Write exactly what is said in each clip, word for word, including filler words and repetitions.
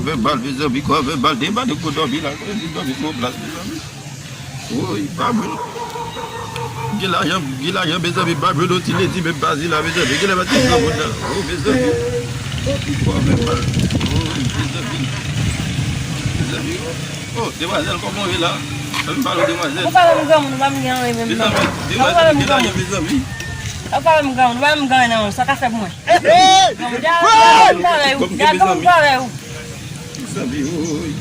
Vèbal, mezanmi, kò vèbal, debake pou dòmi la, kò di dòmi sou plas, mezanmi. Woy, pa vre. Gen lajan, gen lajan, mezanmi, pa vre, non, ti ledi, menm pa di la, mezanmi, gen lè pa ti granmoun nan. Oh, mezanmi. Kò vèbal. Oh, mezanmi. Mezanmi, oh. Oh, demwazèl, kòman w ye la? Fè m pale w, demwazèl. Ou pale m granmoun, ou pa m gen anyen menm non. Mezanmi, demwazèl, gen lajan, mezanmi. Ou pale m granmoun, ou pa m gen anyen non, sa ka fè pou mwen. Granmoun, gade granmoun parèy ou, gade granmoun parèy ou. Mezanmi, woy.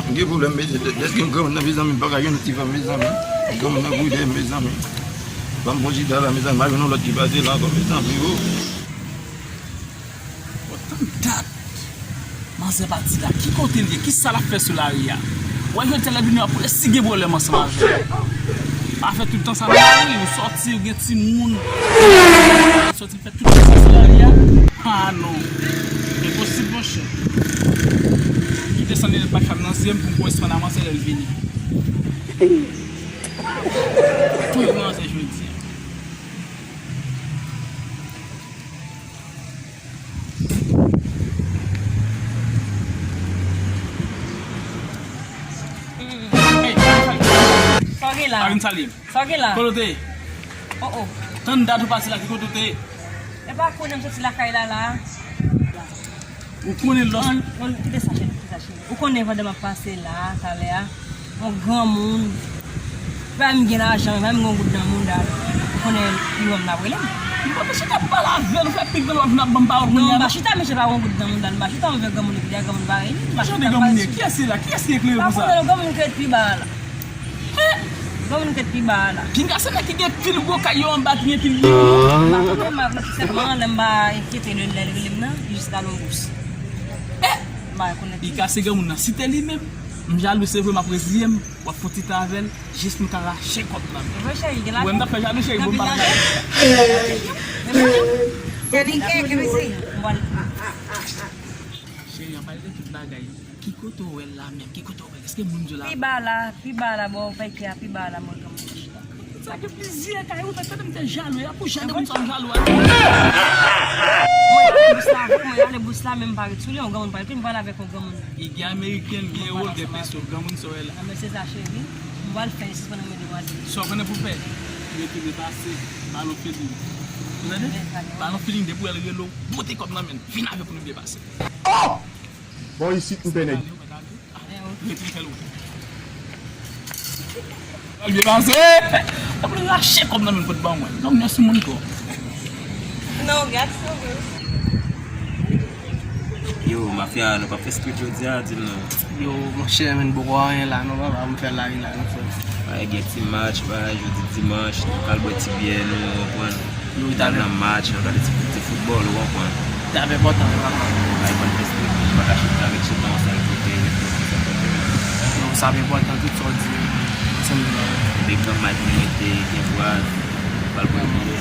M gen pwoblèm, mezanmi. Dèske m granmoun nan, mezanmi, m pa ka jwenn yon ti fanm, mezanmi. Granmoun nan boudè, mezanmi. Ban m bon chita la, mezanmi. M pa jwenn yon lòt ki pase la ankò, mezanmi, oh. Bon, tann dat. Manzè pati la. Ki kote l ye? Kisa l ap fè sou lari a? Wè, jodi a lè l vini, w ap wè si gen pwoblèm ansanm avè l. Pa fè tout tan sa nan lari, ou sòti, ou gen timoun. Sòti fè tout sa sou lari a? Ah non. Enposib, monchè. Kite san linèt pa fè m nan zye m pou m konn espann avanse lè l vini. Tou yo manzè jodi a. Hey, sa w gen la? Pa vin salye m. Sa w gen la? Kote w te ye? Oh, oh. Tann dat ou pase la, ki kote w te ye? E pa konnen m soti lakay la, la. Ou konnen lòs. An, an, kite sa, cheri, kite sa, cheri. Ou konnen pandan m ap pase la, talè a, yon granmoun, pa m gen lajan, pa m gen yon goud nan mouda l. Ou konnen li wè m, l ap rele m. M pa ta chita pale avè l, ou fè pik nan lòt, n ap ban m pawòl kounye a. Non, m pa chita, mesye pa gen yon goud nan mouda l, m pa chita, m vè granmoun epi dèyè granmoun pa rele m. Ki jan de granmoun ye? Kiyès se la? Kiyès ki eklere konsa? Pa konnen non, granmoun ki ret pi ba a la. Granmoun ki ret pi ba a la. Pinga se nèg ki gen pil gwo kay yo anba ki gen pil byen. M pa konnen, m ap sèlman lè m pa enkyete lè l rele m nan, li jis rale yon bous. M pa konnen. Li kase granmoun nan. Si te li menm, m jalou, se vre, m ap reziye m, w ap fè yon ti tan avè l, jis m ka rache kòb nan men l. Ou wè, cheri, gen lajan. Ou wè m t ap fè jalou, cheri, bon, m pa t ap jalou. Cheri, an pale de tout bagay. Ki kote w wè l la menm? Ki kote w wè l? Èske moun di w la? Pi ba la, pi ba la, bò pèkè a, pi ba la, mwen granmoun nan chita. Sa gen plizyè kay ou fè, tande m te jalou, e pou jan de moun sa w jalou a. Mwen ale bous la vre, mwen ale bous la, men m pa ret sou li, yon granmoun pa ret sou li, m pral avèk yon granmoun. Li gen ameriken, gen ewo, gen peso, granmoun sa w wè la. A, men se sa, cheri. M pral fè, sispann anmède demwazèl. Sa w konnen pou fè? Rete depase, ba l yon feeling. Ou tande? Ba l yon feeling, depi w wè l rele w, pote kòb nan men l, vin avèk ou nou depase. Oh! Bò isit m fè nèg. Al byen pase. Tanpri rache kòb nan men l pou t ban mwen. Granmoun nan sou moun twòp. Non, gad sa vre. Yo, mafya, nou p ap fè street jodi a, di m non. Yo, monchè, men poko anyen la non, papa, m fè lari la non, frè. Ay, gen ti match, bay, jodi dimanch, nou pral bwè ti byè, nou konprann. Yo, nou pral nan match, nou gade ti, ti foutbòl, ou konprann. T ap enpòtan, wi, papa. Ay, konn fè street, nou pa ka chita avèk chita, sa l kote, yo, sa ap enpòtan tout sa w di yo. Ansanm nou la. Big up, Mike, nou mete, gen kouraz, nou pral bwè byè.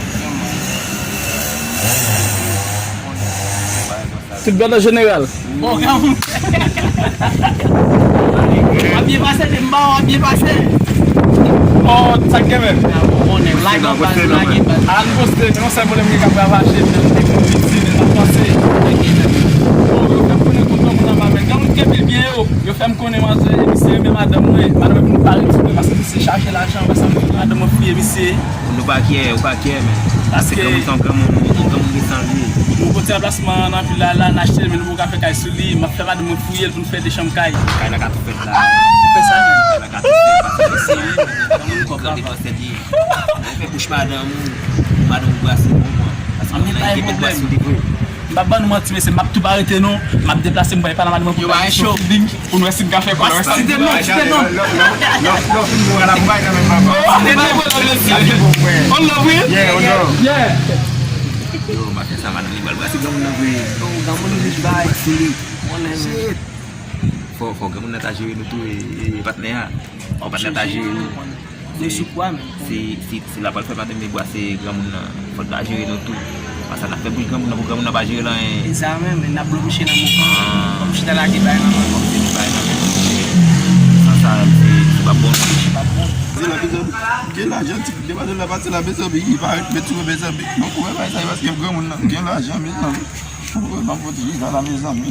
Tout bèl an jeneral. Bon, granmoun. W ap byen pase, te m ba w, w ap byen pase. Oh, sa k gen menm? Lage yon baz, lage baz. Al poste, men yon sèl pwoblèm gen k ap ravaje m nan, m te konn piti, men m ap panse. Oh, yo fè m konnen kont granmoun nan pa bèl. Granmoun kenbe l byen yo. Yo fè m konnen manzè, misye renmen madanm mwen. Madanm mwen vin pare ti mwen, paske misye chache lajan, paske madanm mwen fouye misye. Nou pa kyè, ou pa kyè, men. Paske granmoun se yon granmoun, yon granmoun gen san l ye. Nou pote anplasman nan vil la, la, n achte l, men nou poko ka fè kay sou li. M ap fè madanm mwen fouye l pou n fè de chanm kay. Kay la ka tou fèt la. Fè sa menm. Kay la ka tou fèt, paske se yon granmoun kòb la depansè li ye. Ou fè bouch madanm ou, madanm ou brase bon, bon. Paske moun nan gen bèl brase li vre. M p ap ban nou manti, mesye, m ap tou pa rete non. M ap deplase, m pral pale a madanm mwen pou yo ba cho. Pou nou wè si n ka fè kòb. Site non, site non. Lè w fin mouri la, m bay nan men papa. Site non, mesye. On love, wi. Yeah, on love. Yeah. Yo, maten sa, madanm li pral brase granmoun nan vre. Yo, granmoun li bay sou li. Shit. Fò, fò granmoun nan ta jere nou tou, e, e, patnè a. Fò patnè a ta jere nou. Mwen sou pwa, men. Si, si, si l ap al fè maten, men bwase granmoun nan, fò l ta jere nou tou. Paske n ap fè bouch granmoun nan, pou granmoun nan pa jere l anyen. E sa menm, men n ap blo bouche nan mouton. Ah. Kòm chita lage bay nan men. Kòm se bay nan men. San sa, se, se p ap bon. Se p ap bon. Gen lajan, ti demwazèl la pase la, mezanmi, li parèt, met sou mwen, mezanmi. Mwen kouwè bay sa, paske granmoun nan gen lajan, mezanmi. Mwen, mwen, mwen, mwen, mwen, mezanmi.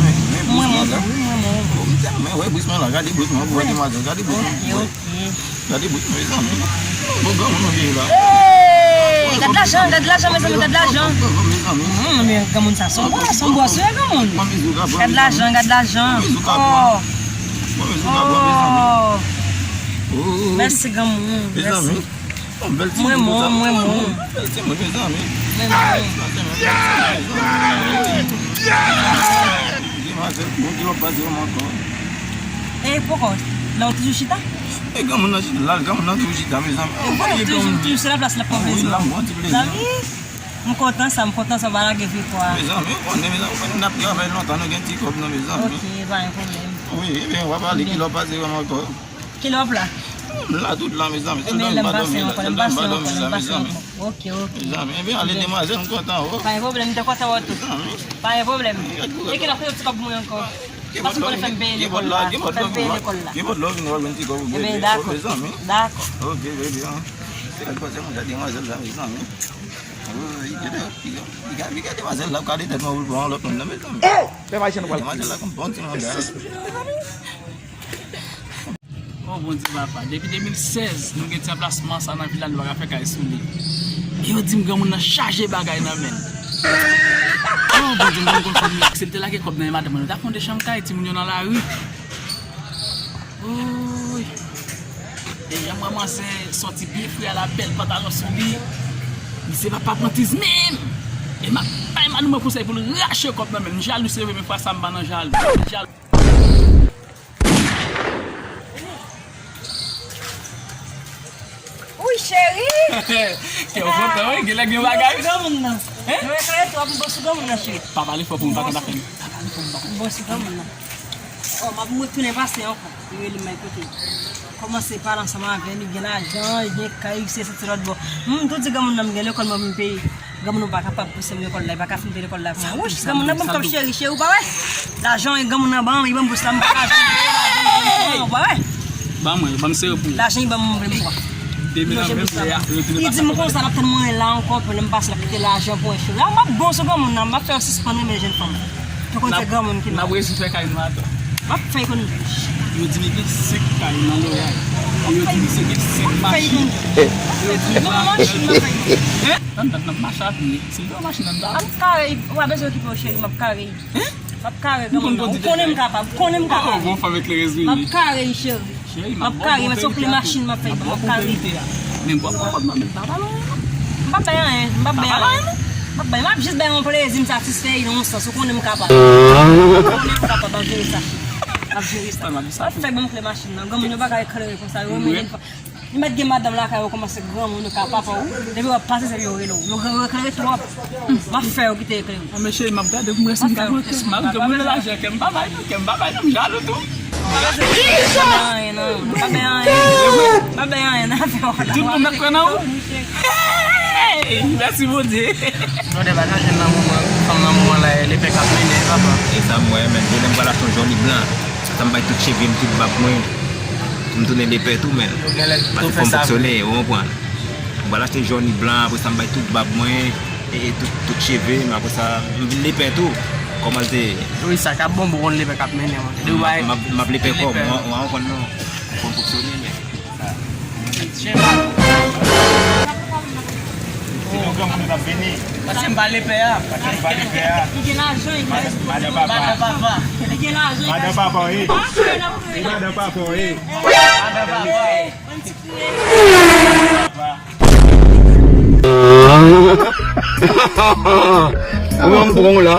mwen, men bous mwen la. Mwen, mwen, mwen. Bon, m te renmen wè bous mwen la. Gade bous mwen, wè demwazèl, gade bous mwen. Ok, ok. Gade bous mwen, mezanmi. Bon, granmoun nou ye la. Hey, gad lajan, gad lajan, mezanmi, gad lajan. Mezanmi. Hmm, men granmoun sa, se yon bòs, se yon bòs, wi, granmoun. Gad lajan, gad lajan. Oh. Oh. Mèsi, granmoun. Mèsi. Mwen, mwen, mwen, mwen. Bèl timoun, mezanmi. Mwen, mwen. Demwazèl, bon, ki lòt pase yon ankò. E poko, la ou toujou chita? E granmoun nan chita, la, granmoun nan toujou chita, mezanmi. Ou pa toujou, toujou se laplas la pou mezanmi. Wi, la, bon, ti plezi. Mezanmi, m kontan sa, m kontan sa, w pa lage vye kwa. Mezanmi, ou konnen, mezanmi, ou konnen n ap travay lontan, nou gen ti kòb, non, mezanmi. Ok, pa gen pwoblèm. Wi, ebyen, w ap ale, ki lè w pase wè m ankò? Ki lè w ap la? M la tout la, mezanmi. Sèl dòmi m pa dòmi la, sèl dòmi m pa dòmi la, mezanmi. Ok, ok. Mezanmi, ebyen, ale, demwazèl, m kontan, o. Pa gen pwoblèm, m te kontan wè w tou. Mezanmi. Pa gen pwoblèm. E ki lè w ap fè yon ti kòb pou mwen ankò? Paske w konnen fè m peye lekòl la. Fè m peye lekòl la. Gen lòt lè w vin wè yon ti kòb ou bebe. Ebyen, dakò. Dakò. Ok, bebe, an. Se lè l pase mwen gade demwazèl la, mezanmi. Wi, gade, gade, gade demwazèl la, gade tèt mwen pou l pran lòt moun nan, mezanmi. Oh! Demwazèl la konn bon ti manda. Oh, Bondye papa, depi de mil sèz, nou gen ti anplasman sa nan vil la, nou pa ka fè kay sou li. E yo di m granmoun nan chaje bagay nan men l. Oh, Bondye, m konn konn fanm nan, si l te lage kòb nan men madanm mwen, nou ta fè yon de chanm kay, timoun yo nan lari. Woy. E jan m ranmase sòti byen fre a la, bèl pantalon sou li. Misye pa pa pran tiz menm. E m ap bay madanm mwen konsèy pou l rache kòb nan men l. M jalou, se vre, men fwa sa m pa nan jalou. M jalou. Wi, cheri. Kè w kontan, wi, genlè gen bagay. Granmoun nan. Hein? Nou eklere tou, ap bon sou granmoun nan, cheri. Pa pale fò pou m pa konn afè m. Pa pale fò pou m pa konn. Bon sou granmoun nan. Oh, m ap retounen pase ankò. Li rele m, mwen kote. Kòmanse pale ansanm avè l, li gen lajan, li gen kay, se soti lòt bò. M tou di granmoun nan m gen lekòl mwen pou m peye. Granmoun nan pa kapab pouse m lekòl la, li pa ka fin peye lekòl la pou mwen. Wouch, granmoun nan ban m kòb cheri, cheri, ou pa wè? Lajan e granmoun nan ban m, li ban m bous la, m pa lajan, ou pa wè? Ban mwen, ban m sere pou ou. Lajan li ban m, mwen vle m pran. Li manje bous la. Li di m konsa, l ap tann mwen la ankò, pou lè m pase, l ap kite lajan pou mwen cheri. A, m ap bon sou granmoun nan, m ap fè yo sispann renmen jèn fanm. Ou konn se granmoun ki mal. N ap resi fè kay nou atò. M ap fè ekonomi. Yo di li gen senk kay nan Loray. E yo di misye gen senk machin. E yo di li pa. Non, machin m ap fè. Hein? Tann, tann, n ap mache a pye. Si l gen yon machin nan ta. M ap kare, ou pa bezwen okipe w, cheri, m ap kare. Hein? M ap kare granmoun nan. Ou konnen m kapab, ou konnen m kapab. Oh, bon, fanm eklere wi. M ap kare, cheri. Cheri, m ap kare, men se yon kle machin m ap fè, m ap kare. Men m p ap pran kòb nan men l, pa pale anyen non. M p ap bay anyen, m p ap bay anyen. M p ap bay, m ap jis bay yon plezi, m satisfè li nan yon sans, ou konnen m kapab. M konnen m kapab, m ap jere sa, cheri. M ap jere sa. M ap fè ban m kle machin nan. Granmoun yo pa ka eklere konsa, yo renmen jèn fanm. Li mèt gen madanm lakay ou, kòmanse granmoun, yo ka papa ou. Depi w ap pase, se yo rele w. Yo, yo eklere twòp. M ap fè yo kite eklere. An, men cheri, m ap gade pou m wè si m ka avanse. M ap gade pou m wè lajan, kè m pa bay non, kè m pa bay non, m jalou tou. M pa bay anyen non, m pa bay anyen. M pa bay anyen nan afè w la. Tout moun mèt kwè nan ou. Hey! Mèsi Bondye. Blòdè pa ka jwenn nan moman, fanm nan moman la, lepè k ap mennen, papa. E sa m wè, men, genlè m pral achte yon jòni blan. Sa m bay tout cheve m, tout bab mwen. Pou m tounen lepè tou, men. M ap fè fò m fonksyone, ou konprann. M pral achte jòni blan, apre sa m bay tout bab mwen, e, e tout, tout cheve m, apre sa, m vin lepè tou. Kòman l te ye? Wi, sa k ap bon, bon, konn lepè k ap mennen, mwen. M ap, m ap lepè kò m, ou konprann non. Fò m fonksyone, men. Chen mal. Se yon granmoun k ap vini. Pase m pale pè a. Pase m pale pè a. Li gen lajan, li gen espwa. Madan papa. Madan papa. Li gen lajan, li gen espwa. Madan papa, wi. Madan papa, wi. Madan papa, wi. Papa. Ou menm pran w la.